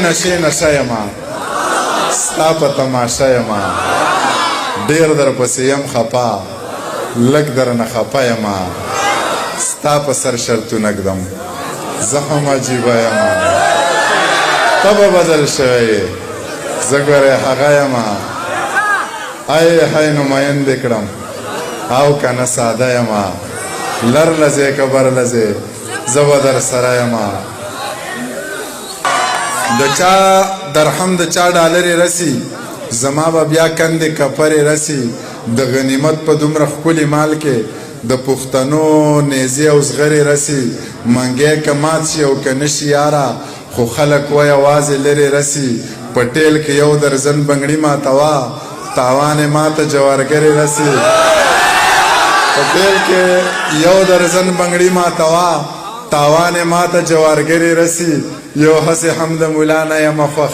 نشې نشه یم، ستا په تماشه یم، ډېر درپسې یم خپه، لږ درنه خپه یم، ستا په سر شرطونه ږدم، زه هم عجیبه یم، ته به بدل شوی یې، زه ګورې هغه یم، ای های نو مین دې کړم او که نه ساده یم، لر له ځې که بر له ځې، زه به در سره یم. د چا درهم د چا ډالرې رسي، زما به بیا کندې کپرې رسي. د غنیمت په دومره ښکلي مال کې د پښتنو نیزې او زغرې رسي. منګی که مات شي او که نه شي یاره، خو خلک وه یوازې لرې رسي. په ټیل کې یو درزن بنګړي ماتوه، تاوان یې ماته جوارګرې رسي. په ټیل کې یو درزن بنګړي ماتوه، تاوان یې ماته جوارګرې رسي. یو هسې هم د مولا نه یمه خوښ،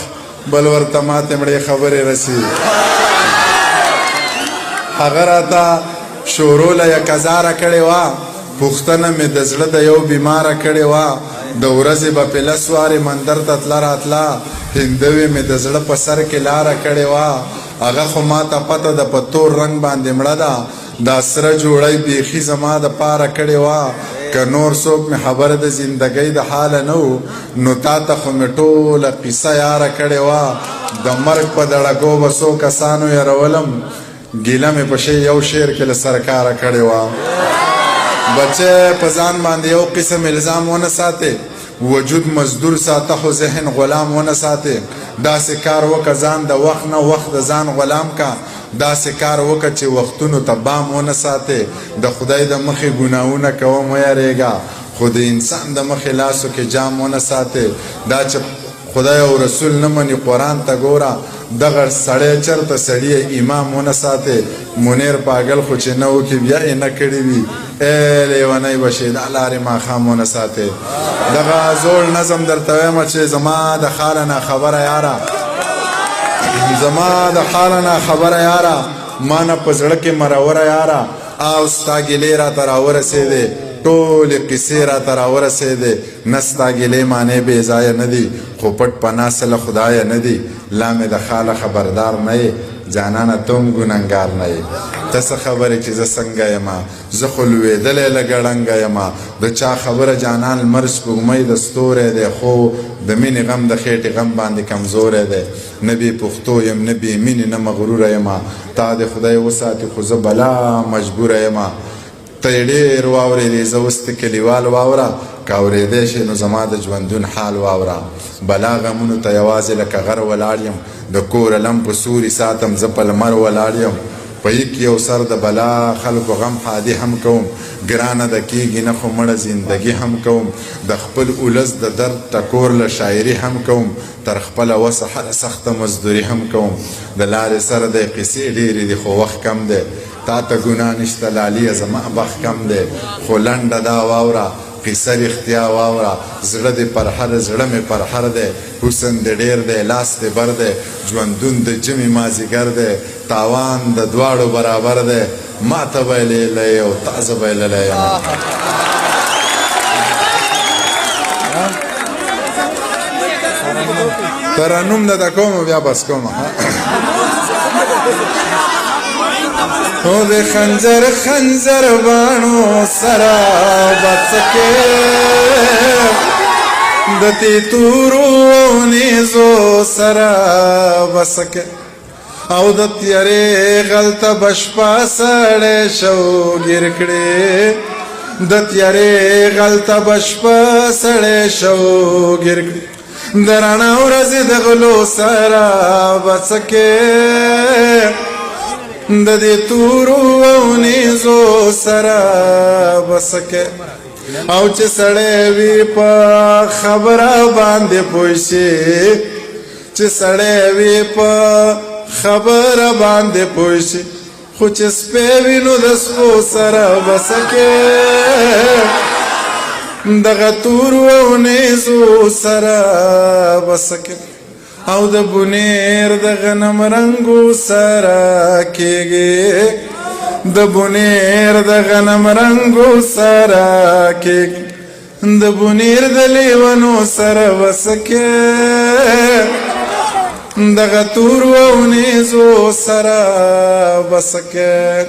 بل ورته ماتې مړې خبرې رسي. هغه راته شورو له یکه زاره کړې وه، پوښتنه مې د زړه د یو بیماره کړې وه. د ورځې به پې لس وارې مندر ته تله راتله، هندوې مې د زړه په سر کې لاره کړې وه. هغه خو ماته پته ده په تور رنګ باندې مړه ده، دا سره جوړه یې بیخي زما د پاره کړې وه. که نور څوک مې خبر د زندګۍ د حاله نه وو، نو تا ته خو مې ټوله قصه یاره کړې وه. د مرګ په دړکو به څو کسانو یرولم، ګیله مې په شی یو شعر کې له سرکاره کړې وه. بچی په ځان باندې یو قسم الزام ونه ساتې، وجود مزدور ساته خو ذهن غلام ونه ساتې. داسې کار وکه ځان د وخت نه وخت د ځان غلام کا، داسې کار وکه چې وختونو ته بام ونه ساتې. د خدای د مخې ګناهونه کوه مه یریږه، خو د انسان د مخې لاسو کې جام ونه ساتې. دا چې خدای او رسول نه مني قرآن ته ګوره، دغه سړی چرته سړی امام ونه ساتې. منیر پاګل خو چې نه وکي بیا یې نه کړي وي، ای لیونی به شې دا لارې ماښام ونه ساتې. دغه زوړ نظم درته وایم چې زما د خاله نه خبره یاره، زما د حاله نه خبره یاره، ما نه په زړه کې مروره یاره. او ستا ګیلې راته راورسېدې، ټولې قصې راته راورسېدې. نه ستا ګیلې معنی بې ځایه نه دي، خو پټ پناه څه له خدایه نه دي. لا مې د خاله خبردار نه یې جانانه، ته هم ګنهګار نه یې. ته څه خبرې چې زه څنګه یم، زه خو لوېدلی له ګړنګه یم. د چا خبره جانان لمر سپوږمۍ د ستوری دی، خو د مینې غم د خېټې غم باندې کمزوری دی. نه بې پښتو یم، نه بې مینې، نه مغروره یم. تا دې خدای وساتي خو زه بلا مجبوره یم. ته یې ډېر واورېدې، زه اوس ته کلیوال واوره، که اورېدی شې نو زما د ژوندون حال واوره. بلا غمونو ته یوازې لکه غر ولاړ یم، د کور علم په سوري ساتم، زه په لمر ولاړ یم. په یک یو سر د بلا خلکو غم ښادي هم کوم، ګرانه ده کېږي نه خو مړه زندګي هم کوم. د خپل اولس د درد ټکور له شاعري هم کوم، تر خپله وسه هره سخته مزدوري هم کوم. د لارې سر دی قصې ډېرې دي خو وخت کم دی، تا ته ګناه نشته لالیه زما بخت کم دی. خو لنډه دا واوره قصه رښتیا واوره، زړه دې پرهر زړه مې پرهر دی. حسن دې ډېر دی لاس دې بر دی، ژوندون د ژمي مازیګر دی. تاوان د دواړو برابر دی، ما ته بایللی او تا زه بایللی یم. ترنم د کوم بیا بس کوم. او د خنجر خنجر باڼو سره بچکه، د تیتورو نیزو سره بسکه. او د تیارې غلطه بشپا سړی شوګیر کړي، د تیارې غلطه بشپا سړی شوګیر کړي. د رڼا ورځې د غلو سره بڅکې، د دې تورو او نیزو سره بسکې. او چې سړی وي په خبره باندې پوه شي، چې سړی وي په خبره باندې پوه شي، خو چې سپی وي نو د سپو سره بسکې، دغه تورو او نیزو سره بسکې. او د بونیر د غنم رنګو سره کېږي، د بونیر د غنم رنګو سره کېږي، د بونیر د لیونو سره وسکې. دغه تور او نیزو سره بسکه؟